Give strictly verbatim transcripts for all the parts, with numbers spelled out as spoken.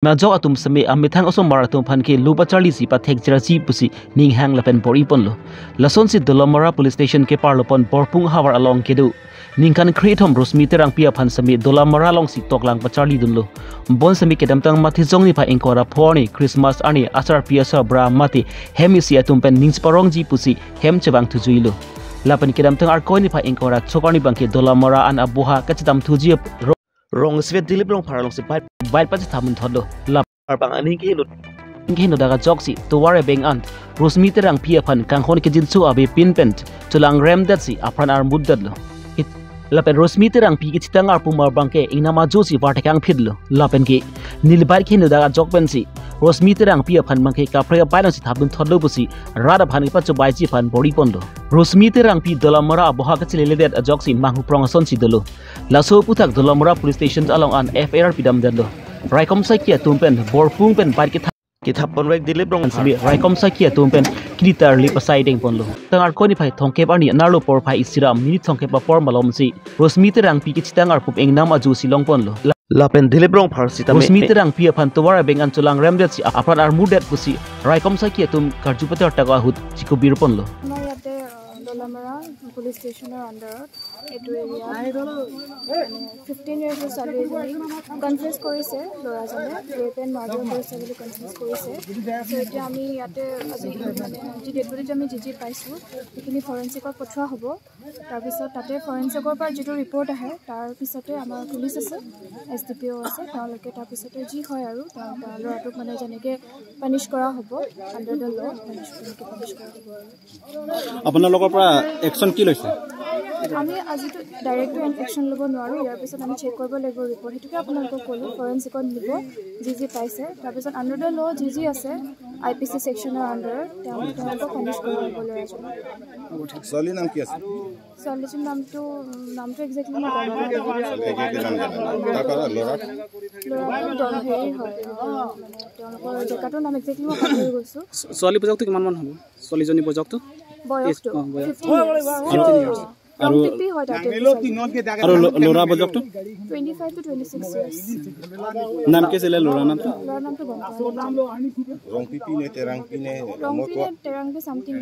Majok atum seme amethang osomar atum aphan ke lo pacharlisi pathekjirji pusi ninghang lapen bor-iponlo. Lasonsi Dolamara Police Station keparlo pon Borpung havar along kedo ningkan kre-ithom Rosmi Terangpi aphan seme Dolamara alongsi toklang pacharlidunlo. Bonseme kedamtang Matijong niphai ingkoi ra pho arni Christmas arni asarpi asarbura mate hem isi atum pen ning cheparongji pusi hem chevang thujuilo. Lapen kedamtang Arkoi niphai ingkoi ra throk arni abangke Dolamara an aboha kachetham thuji ro-, rong svet Dilip Rongphar alongsi bike, bike pachetham munthotlo. Lap- Arpang aning keheno, keheno dak ajoksi tovar ebeng an Rosmi Terangpi aphan kanghon kejinso ave pin pen chelang remdetsi apran armutdetlo. It-, lapen Rosmi Terangpi kechethang arpum abangke ingnam ajosi vartekang phitlo. Lapen ke neli bike keheno dak ajok pensi Rosmi Terangpi aphan abangke kaprek apai nangsi thapdunthotlo pusi rat aphan kepachobaiji aphan bor-iponlo. Rosmi Terangpi Dolamara aboha kacheleledet ajoksi manghuprong asonsi dolo. Laso aphuthak Dolamara Police Station along an F I R pidamdetlo. Raikom sakhi atum pen Borpung pen bike kethap, kethap ponvek Dilip Rongphar seme Raikom sakhi atum pen kilitar lip asai dengponlo. Tang Arkoi niphai thomkep arni anerlo porphai isi ra minute thomkep apor malomsi Rosmi Terangpi kechethang arpum ingnam ajosi longponlo. La-, lapen Dilip Rongphar sitame Rosmi Terangpi aphan tovar ebeng an chelang remdetsi apran armutdet pusi Raikom sakhi atum karju patar tako ahut chikubirponlo. আমাৰ ইয়াতে, আহ, দলামৰা পুলিচ ষ্টেচনৰ আণ্ডাৰত এইটো এৰিয়াত, মানে, ফিফটিন ইয়াৰ্ছৰ ছোৱালী এজনীক কনফিউজ কৰিছে ল'ৰাজনে, ৰেপ এণ্ড মাৰ্ডাৰ কৰিছে বুলি কনফিউজ কৰিছে। চ' এতিয়া আমি ইয়াতে আজি, মানে, যি ডেড বডিটো আমি যি যি পাইছোঁ, সেইখিনি ফৰেনচিকত পঠোৱা হ'ব। তাৰপিছত তাতে ফৰেনচিকৰ পৰা যিটো ৰিপৰ্ট আহে, তাৰ পিছতে আমাৰ পুলিচ আছে, এছ ডি পি অ' আছে, তেওঁলোকে তাৰপিছতে যি হয় আৰু তেওঁ, তেওঁ ল'ৰাটোক, মানে, যেনেকে পানিছ কৰা হ'ব, আণ্ডাৰ দ্য ল' পানিছ, তেনেকে পানিছ কৰা হ'ব আৰু। আপোনালোকৰ পৰা একশ্যন কি লৈছে? আমি আজিতো ডাইৰেক্টটো একশ্যন ল'ব নোৱাৰোঁ, ইয়াৰ পিছত আমি চেক কৰিব লাগিব ৰিপৰ্ট, সেইটোকে আপোনালোকক ক'লোঁ। ফৰেনচিকত নিব, যি যি পাইছে, তাৰপিছত আণ্ডাৰ দ্য ল' যি যি আছে, আই পি চি ছেকশ্যনৰ আণ্ডাৰত তেওঁ, তেওঁলোকক পানিছ কৰা হ'ব ল'ৰাজনক। ছোৱালীৰ নাম কি আছিল? ছোৱালীজনীৰ নামটো, নামটো একজেক্টলি মই গম পোৱা নাই। ছোৱালী একজেক্টলি নাম জানে? তাৰপৰা ল'ৰা? ল'ৰাটো দল হেৰি হয়, মানে, তেওঁলোকৰ জেগাটোৰ নাম একজেক্টলি মই পাহৰি গৈছোঁ। ছো-, ছোৱালী বয়সটো কিমান মান হ'ব? ছোৱালীজনী বয়সটো? বয়সটো? এজ, অ, বয়স। Fifteen years. Fifteen years. আৰু ৰংপিপি হয় তাতে। আৰু ল-, ল'ৰা বয়সটো? Twenty five to twenty six years. নাম কি আছিলে ল'ৰাৰ নামটো? ল'ৰাৰ নামটো গম পোৱা নাই। ৰংপিপি নে তেৰাংপি নে? ৰংপি নে তেৰাংপি চামথিং।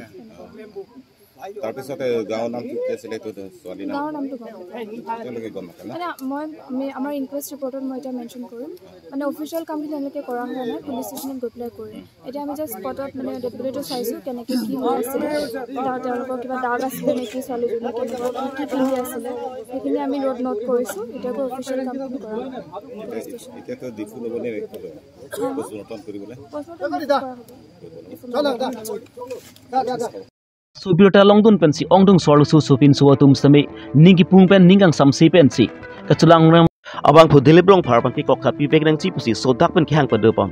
তাৰপিছতে গাঁৱৰ নামটো কি আছিলে এইটো ছোৱালীৰ নাম? গাঁৱৰ নামটো গম নাপাওঁ। তেওঁলোকে গম নাপায় ন? মানে মই, আমি, আমাৰ ইনকুৱেষ্ট ৰিপৰ্টত মই এতিয়া মেনশ্যন কৰিম, মানে অফিচিয়েল কামখিনি এনেকৈ কৰা হোৱা নাই, পুলিচ ষ্টেচনত গৈ পেলাই কৰিম। এতিয়া আমি জাষ্ট স্পটত মানে ডেড বডিটো চাইছোঁ, কেনেকৈ কি হৈ আছিলে, তেওঁ-, তেওঁলোকৰ কিবা দাগ আছিলে নেকি, ছোৱালীজনী কেনেকুৱা কি কি পিন্ধি আছিলে, সেইখিনি আমি ৰোড নোট কৰিছোঁ। এতিয়াকৈ অফিচিয়েল কামখিনি কৰা হোৱা নাই। Police station. এতিয়াতো ডিফু ল'ব নে ৰেফাৰ ল'ব? পষ্টমৰ্টম কৰিবলৈ? পষ্টমৰ্টম কৰা হ'ব। Sobirta longdun pensi ongdung sorlusu supinso atum seme ning kipung pen ning kangsamse pensi kachelang rem abangphu Dilip Rongphar abangke koktha pivek nangji pusi sodak pen kehang padopon.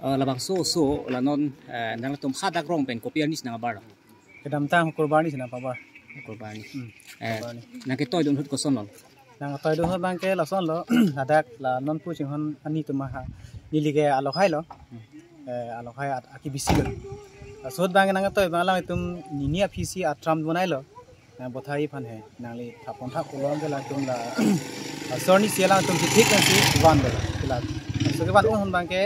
Oh, labangso oso la non, eh, nangtum hadak rong pen kopi arni si nangbar? Kedamtang Hukurbar arni si nangpabar. Hukurbar arni. Hmm, eh, Hukurbar arni. Nangketoidun ahut kosonlo? Nangketoidun ahut abangke lasonlo, hadak la non pu chinghon arni atum ha, neli ke alokhai lo. Hmm. Eh, alokhai at-, akibisi lo. Laso ahut abangke nangketoi abang alangtum nini aphisi atram dunailo. Nang bothai aphan he, nangli thapon thap kolom ke alangtum la, asor ni si alangtum si thik nangsi van do, la. So kevan un abangke,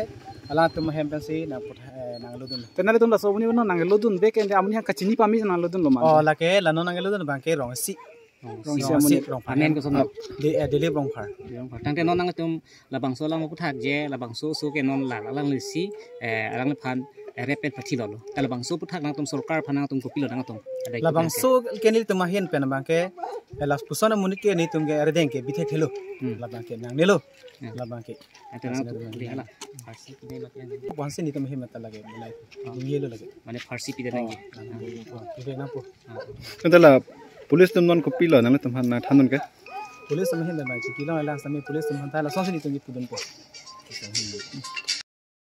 alangtum hem pensi nang bothai, eh, nanglodun. Te nanglitum laso amonit non nanglodun, bek ende amonit hang kachini pame nanglodunlo ma? Oh, lake, la non nanglodun abangke rong isi. Rong isi. Rong isi amonit, amonit. Rongphar. Amen koson? Ah, Di-, eh, Dilip Rongphar. Dilip Rongphar. Tangte non nangtum labangso alang aphuthak je, labangso oso ke non la, alanglisi, eh, alangliphan, eh, rep pen pathi lolo. Ta labangso aphuthak nangtum sorkar aphan nangtum kopilo nangtum? Ada ikut labangso nangke. Ke nelitum ahin pen abangke, eh, lapuson amonit ke nelitum ke arideng ke bithe thelo. Hmm. Labangke nangnelo. Hmm. Labangke. Ante nangtum pide hala. Pharsi pide lagi. Pharsi nelitum ahin mata lagi, mulai. Oh. Dungye lo lagi. Mane pharsi pide lagi. Oh, nangnelo. Oh, pide nangpo. Ah. Ante la Police atum non kopilo nanglitum aphan nangthandun ke? Police atum ahin damai chikilo, alang sami police atum aphan ta lasonsi nelitum kipudunpo.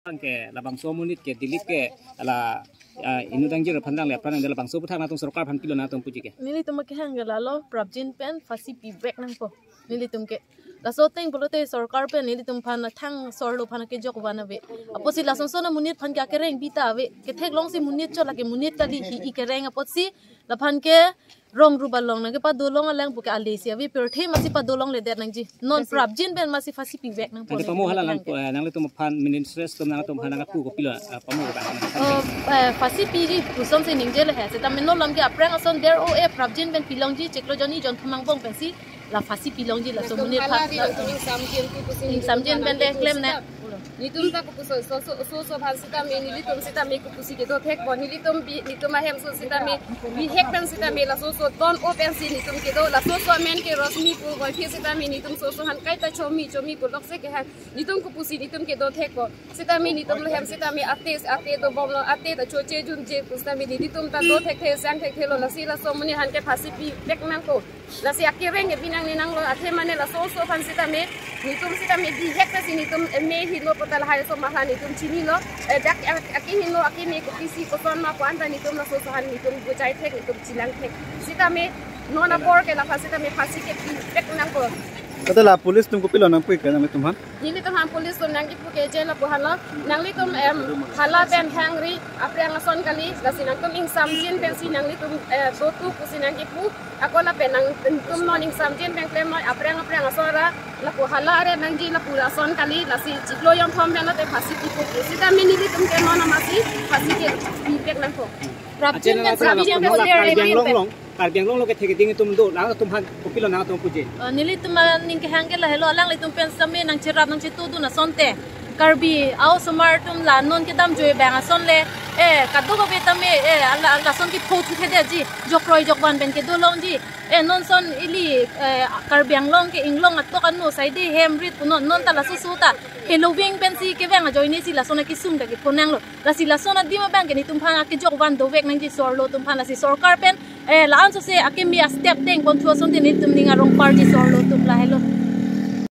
Bang ke labangso amonit ke Dilip ke la, ah, inut angjir aphan dangle apran labangso aputhak nangtum sorkar aphan pilo nangtum puji ke? Nelitum akehang ke lalo, prapjin pen phasi pivek nangpo nelitum ke. Laso ateng pulote sorkar pen nelitum aphan thang sorlo aphan kejok van ave. Apotsi lasonson amonit aphan ke akereng bita ave. Ketheklongsi monit chot lake monit kali hi ikereng apotsi laphan ke rong ruba long nangkepadolong alang puke alesi ave, pirthe masi padolongledet nangji. Non prapjin pen masi phasi pivek nangpo. Ante pamo hala lang, eh, nanglitum aphan ministers atum nangtum aphan nangpu kopilo, eh, pamo ba? Oh, eh, phasi piji pusonsi ningjele he. Seta meno lam ke aphrang ason der o e prapjin pen pilongji, chiklo jonni jon thum angbong pensi la phasi pilongji laso amonit aphan. Hala ri nangtum ingsamjin pu pusi nelitum ingsamjin aphan pen nangtum de klem ne. Sita. Nelitum ta kopusi so, so, so, so aphan sitame, nelitum sitame kopusi kedo thekpo, nelitum bi, nelitum ahemso sitame, bihek pen sitame, laso so ton o pensi nelitum kedo, laso so amen ke Rosmi pu, boy phi sitame, nelitum so, so aphan kaita chomi, chomi pu lokse kehang, nelitum kopusi, nelitum kedo thekpo. Sitame nelitum lo hem sitame ate, ate dobomlo, ate ta choche junje pu sitame nelitum ta do thekthe sang thekthelo, lasi laso amonit aphan ke phasi pivek nangpo. Lasi akereng ke binang ne nanglo, athe mane laso so aphan sitame, nelitum sitame bihek pensi nelitum, eh, me hino pu ta lahai aso ma aphan nelitum chinilo, eh, dak ak-, akehingno akeme kopisi koson ma pu anta nelitum laso so aphan nelitum bujai thek, nelitum chilang thek. Sitame non apor ke laphan sitame phasi ke pivek nangpo. Ante la police atum kopilo nangpu ke nanglitum aphan? Nelitum aphan police atum nangkipu ke je lapu hala, nanglitum, em, hala pen hangri aphrang ason kali, lasi nangtum ingsamjin pensi nanglitum, eh, dotu pusi nangkipu, ako lapen nangtum non ingsamjin pen klemnoi aphrang aphrang ason ra, lapu hala are nangji lapu ason kali, lasi chiklo jonni thom pen lote phasi pipo pu. Sitame nelitum ke non amasi phasi ke pivek nangpo. Prapjin pen, prapjin pen, Karbi Anglong, Karbi Anglong, Karbi Anglong lo kethe keding atum do, nangtum aphan kopilo nangtum puji? Eh, nelitum aning kehang ke lahelo, alanglitum pen sitame nangcherap nangchetudun asonte. Karbi a-osomar atum la non kedam joi bang ason le, eh, kadokave tame, eh, ala, lason kipho thuthe detji, jokroi jokvan pen kedolongji. Eh, non son ili, eh, Karbi Anglong ke inglong atok anu saide hem rit punon, non ta laso so ta heloving pensi kevang ajoinesi lason akesung ta kepho nanglo. Lasi lason adim abang ke nelitum aphan akejok van dovek nangji sorlo atum aphan, lasi sorkar pen, eh, la-an sose akeme a-step dengponthu asonte nelitum ning arong parji sorlo atum, lahelo.